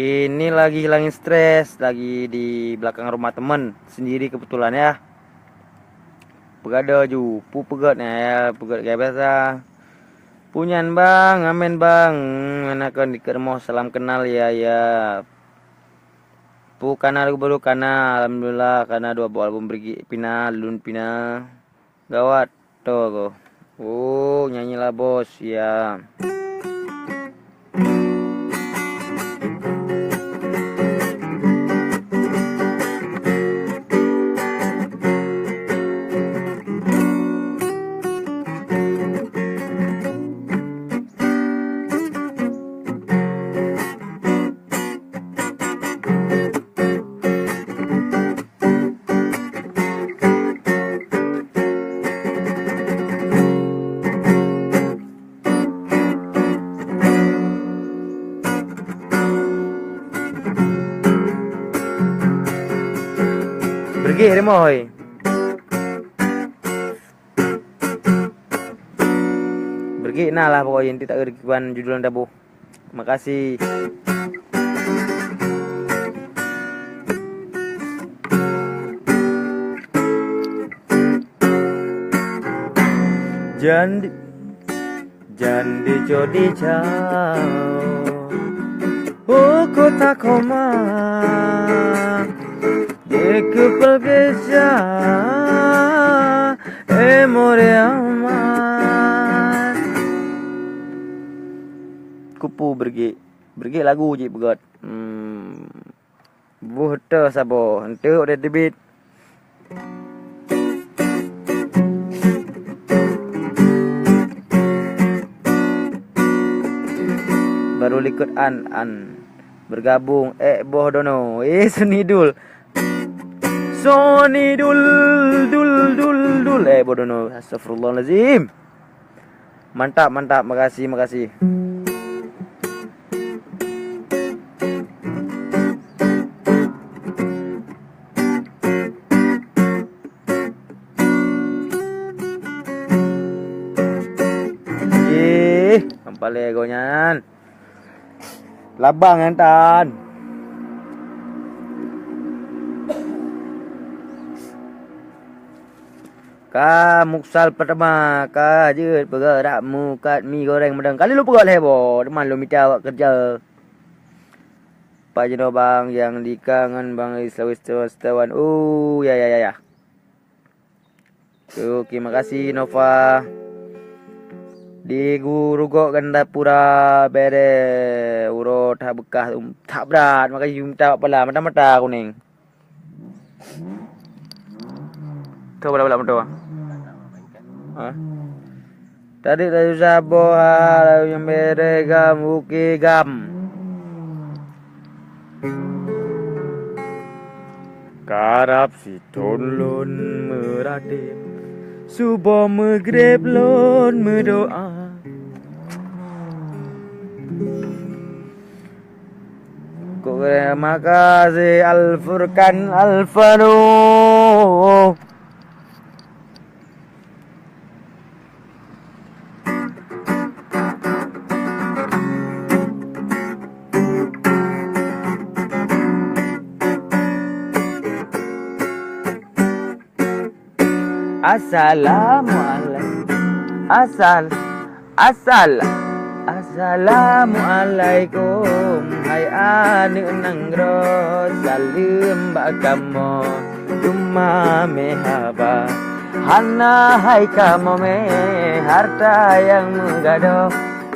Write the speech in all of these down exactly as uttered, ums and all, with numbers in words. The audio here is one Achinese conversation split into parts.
Ini lagi hilangin stres, lagi di belakang rumah temen, sendiri kebetulan ya. Peugah ju, pu peugöt nyan ya, peugöt kaya biasa. Punyan bang, amen bang, hana kon dikeue rumoh salam kenal ya, ya. Pu kana, lagu baru kana, alhamdulillah, kana dua buah album Brigit pina, lôn pina. Gawat, to ko. Oh, nyanyi lah bos, ya. Beureuguih rumoh, hoi. Beureuguih na lah pokok jih, nanti tak keuban judul nyang taboh. Makasih. Jan di-, jan di jodi jauh, oh kota koma, di kepala desa, eh more aman. Kupu Beureuguih. Beureuguih lagu jih peugöt. Hmm. Buh teuh saboh, enteuk udeb teubiet. Baru likot an, an. Bergabung, eh, boh dono. Eh, Seni Dul. Seni Dul, Dul, Dul, Dul. Eh, boh dono. Astagfirullahalazim. Mantap, mantap. Makasih, makasih. Ih, paléh gobnyan. Labang nyan tan. Ka muksal pertama, ka jeuet peugöt rak mukat mi goreng meudang. Kali lôn peugöt lhèe boh, teuma lôn mita awak keureuja. Pak jinoe bang nyang dikangen bang Islawis setawan. Oh, ya, ya, ya, ya. Oke, makasih Nova. Di Guru Gok Gandapura bere uroe that beukah, um, that brat, makasih mita pala mata-mata kuning. Kau bala-bala moto. Ha? Tadi laju saboh ha, laju nyang bere gam, oke gam. Karab sithon lôn meuratéb, suboh meugreb lôn meudoa. Kok makasih Al Furqan Al Faruq. Assalamualaikum. Asal-, asal-, assalamualaikum, hai aneuk nanggroe, saleuem bak kamoe, teuma meuhaba. Hana hai kamoe mé hareuta nyang meugadôh,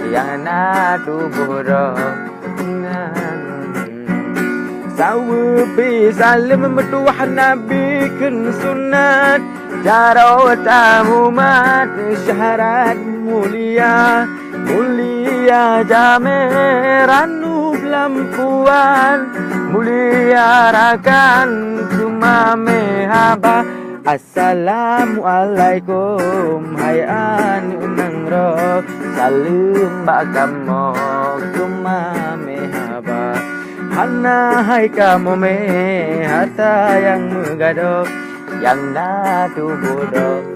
nyang na tuboh droe. Saweue pih saleuem meutuwah Nabi kheun sunat, jaroe tamumat syarat mulia. Mulia jamé ranub lam puan, mulia rakan cuma meuhaba. Assalamualaikum hai aneuk nanggroe, saleuem bak kamoe cuma meuhaba. Hana hai kamoe mé hareuta nyang meugadôh, nyang na tuboh droe.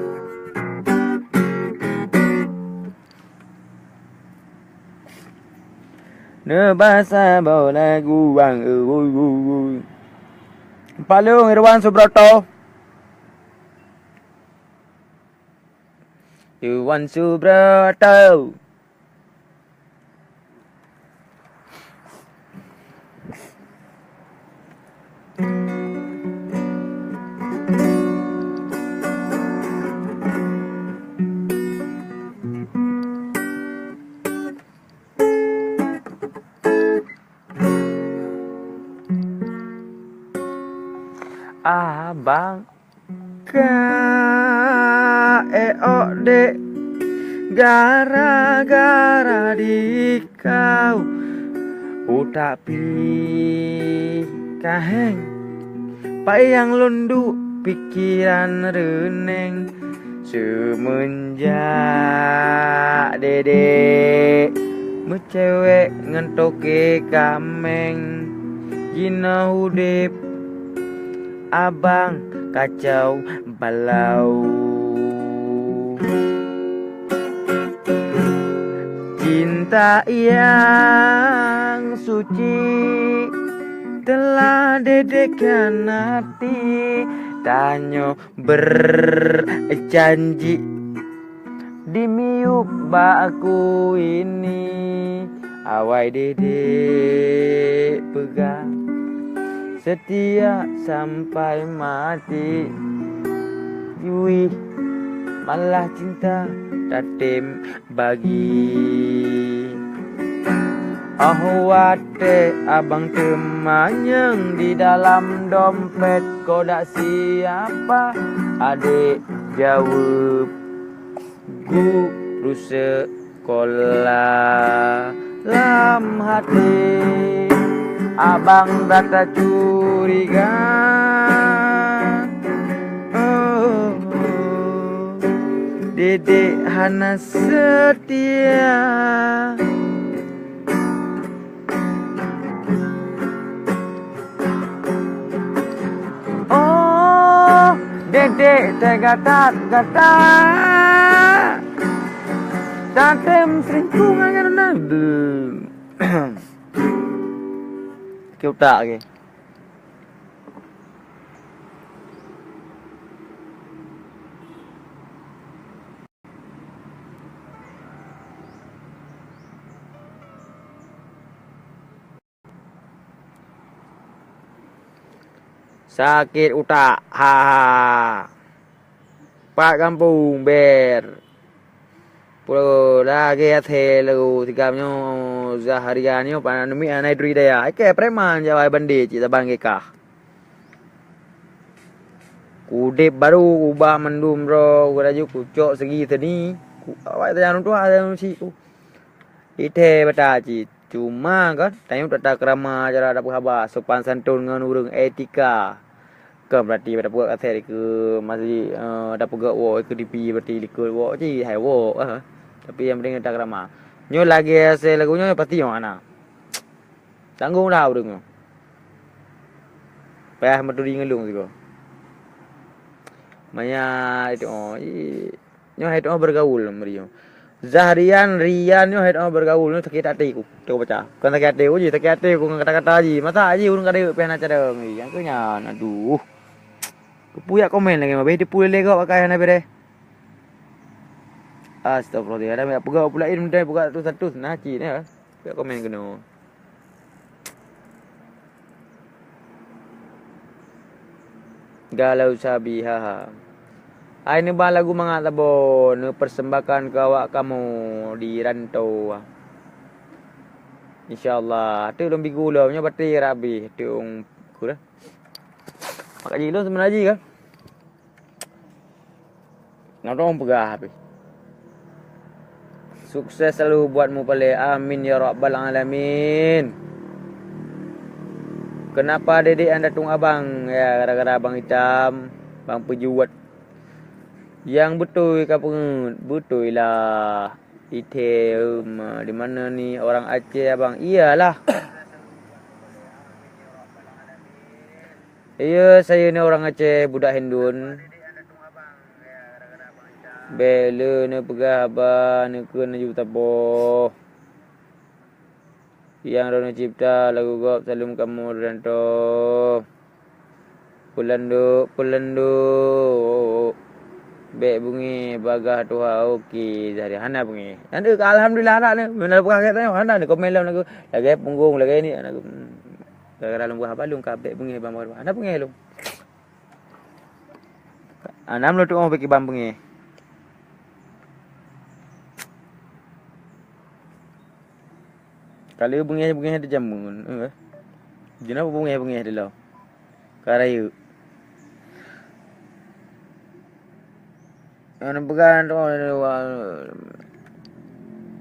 Neubasa boh lagu bang, ui, ui, ui. Palong Irwan Subroto. Irwan Subroto. Abang. Ka éok dek gara-gara di kau, utak pih ka héng, payang lôn duek pikeran reuneng. Seumeunjak dedek meucewek ngon toke kaméng, jinoe udeb abang kacau balau. Cinta yang suci telah dedek khianati, tanyoe berjanji di miyueb bak aku ini. Awai dedek peugah setia sampai mati. Wih, malah cinta tatem bagi. Oh watée abang teumanyong di dalam dompet, kodak siapa adek jaweueb. Guru sekolah lam hati abang rata curiga. Oh, dedek hana setia. Oh, dedek teugatat-gatat. Tatem selingkuh ngon ureueng. Sakét utak lagèe. Sakét utak, ha, ha. Pat gampông, ber. Peue lagèe asèe lagèe sigam nyoe, Zahrian nyoe, paneuk miet hana turi daya. Ikèe preman jawai bandé cit saban geukah. Udép barô ubah mandum droe, laju kucok segi seuni. Ku, awak tanyong tuha, tanyong si, ku. Ithèe bata cit. Cuma kan, tanyoe tata keurama cara tapeuhaba, sopan santun ngon ureueng, etika. Kon berarti tapeugöt asèe dikeue masjid, eh, tapeugöt woe dikeue tipi berarti likot woe cit, hai woe, eh. Tapi nyang penting tata keurama. Nyoe lagèe asèe lagu nyoe pasti nyoe hana. Tanggong dah ureueng nyoe. Payah meuturi ngon lôn sigoe. Maya itu, oh, i, nyoe hai tu'oh bergaul meuri nyoe. Zahrian, Rian nyoe hai tu'oh bergaul nyoe sakét até ku. Teuka baca. Kon sakét até ku jih, sakét até ku ngon kata-kata jih. Masa jih ureueng ka deuek pih hana carông jih. Nyang keu nyan, aduh. Keupeue jak komen lagèe nyan, bah teupeu lé gob akai hana beureh. Astagfirullahaladzim. Ada meuyak peugah pula in, meutai peugah status-status. Nah, cit, ya. Jak komen keunoe. Galau sabi, ha, ha. Ai neuba lagu mangat saboh, neupersembahkan keu awak kamoe di rantau. Insya Allah, teuk lôn bigu lom, nyoe batri rabih, teuk ong kurah. Maka jilôn sebenarnya kan. Nang dong peugah habéh. Sukses selalu buat mupalé. Amin ya rabbal alamin. Kenapa dedek anda tung abang? Ya, gara-gara abang hitam, bang pejuwet. Yang beutôi ka peungeut, beutôi lah. Ithée, em, di mana ni orang Aceh, abang? Iyalah. Iya, saya ni orang Aceh, budak Hindun. Bèk lé neupeugah haba neukheun laju taboh. Nyang droeneuh cipta lagu gob saleuem kamoe rantô. Peulanduk, peulanduk. Bèk beungéh bagaih tuha oke, Zahri hana beungéh. Nyan deuh ka alhamdulillah adak ni. Meunan peugah keu tanyoe hana ni komen lom lagu. Lagèe punggong, lagèe ni, aneuk. Hmm. Gara-gara lôn peugah haba lôn ka bèk beungéh bang, hana beungéh lôn. Anam lôn tu'oh bèk kiban beungéh. Ka lheueh beungéh-beungéh di jameun, eh. Jinoe beungéh-beungéh di lom. Ka rayeuk. Nyan peugah,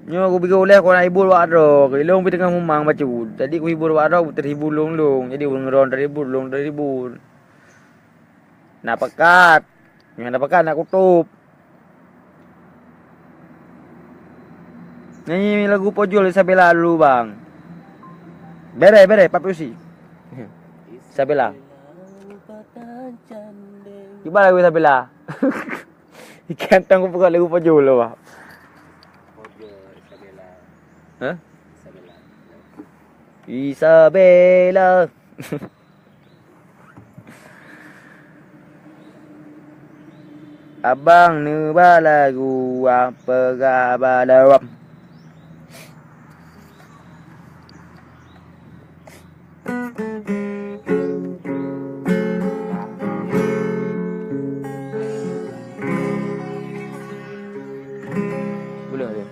nyoe kupiké ulèe kon hibur wak droe, ilôn pih teungoh mumang bacut. Jadi kuhibur wak droe, teuhibur lôn-lôn. Jadi ureueng droe teuhibur, lôn teuhibur. Na pakat. Nyang na pakat na kutôb. Nyanyi lagu Pojol Isabella dulu, bang. Bèrèh, bèrèh, pat puisi. Isabella. Cuba lagu Isabella. Ikan tong kupeugah lagu Pojol dulu, bang. Pojol Isabella. Hah? Isabella. Isabella. Abang neuba lagu, ah, peugah haba lom. Boleh, boleh.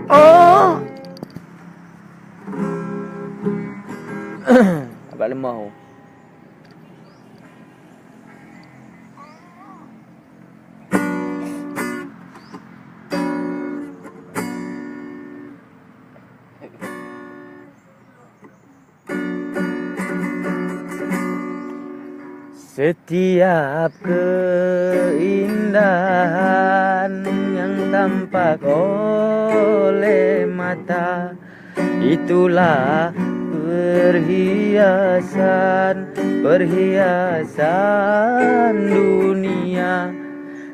Oh. Abang lemah. Setiap keindahan yang tampak oleh mata, itulah perhiasan, perhiasan dunia.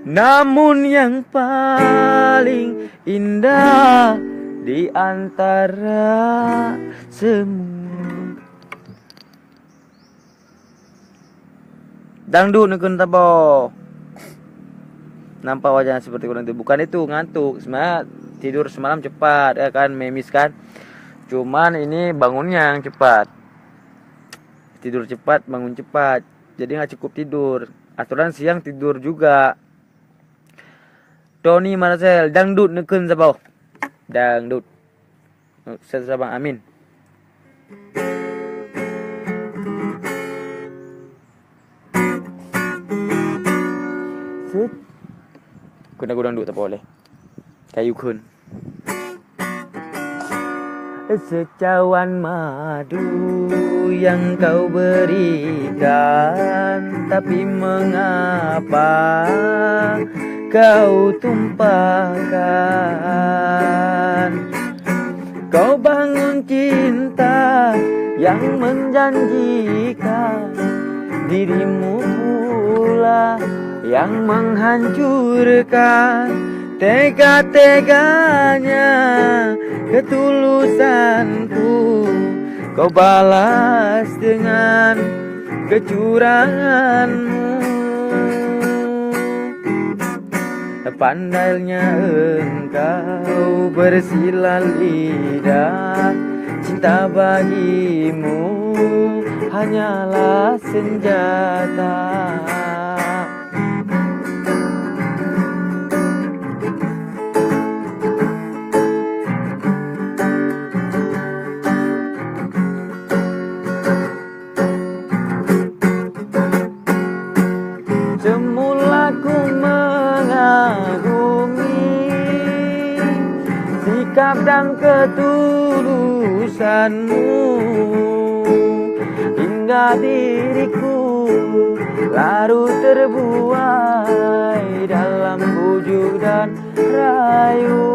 Namun yang paling indah di antara semua. Dangdut neukheun saboh. Nampak wajahnya seperti orang itu. Bukan itu, ngantuk. Sebenarnya tidur semalam cepat, ya kan, memis kan. Cuman ini bangunnya yang cepat. Tidur cepat, bangun cepat. Jadi nggak cukup tidur. Aturan siang tidur juga. Tony Marcel, dangdut neukheun saboh. Dangdut. Ustaz Sabang, amin. Set. Kena gudang duk tak boleh. Kayu khun. Secawan madu yang kau berikan, tapi mengapa kau tumpahkan? Kau bangun cinta yang menjanjikan, dirimu pula yang menghancurkan. Tega-teganya ketulusanku kau balas dengan kecuranganmu. Pandainya engkau bersilat lidah, cinta bagimu hanyalah senjata. Semula ku mengagumi sikap dan ketulusanmu, hingga diriku larut terbuai dalam bujuk dan rayu.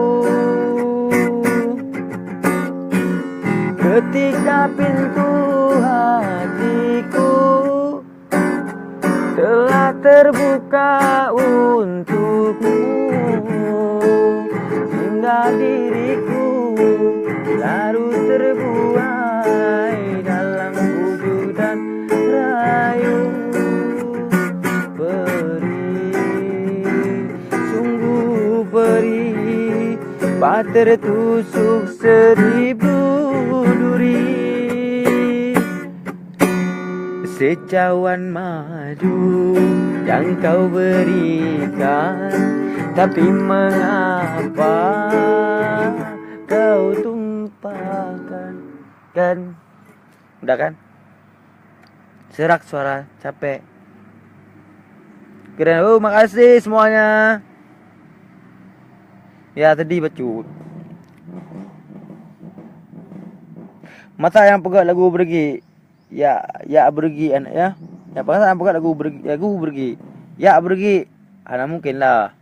Ketika pintu hatiku telah terbuka untukmu, hingga diriku larut terbuai dalam bujuk dan rayu. Perih, sungguh perih, bak tertusuk seribu duri. Secawan madu yang kau berikan, tapi mengapa kau tumpahkan? Kan? Udah kan? Serak suara, capek. Keren. Oh, makasih semuanya. Ya, sedih bacut. Masa yang peugah lagu Beureugi? Ya, ya Beureugi aneuk ya. Ya, masa yang peugah lagu Beureugi, lagu Beureugi? Ya Beureugi. Hana mungkin lah.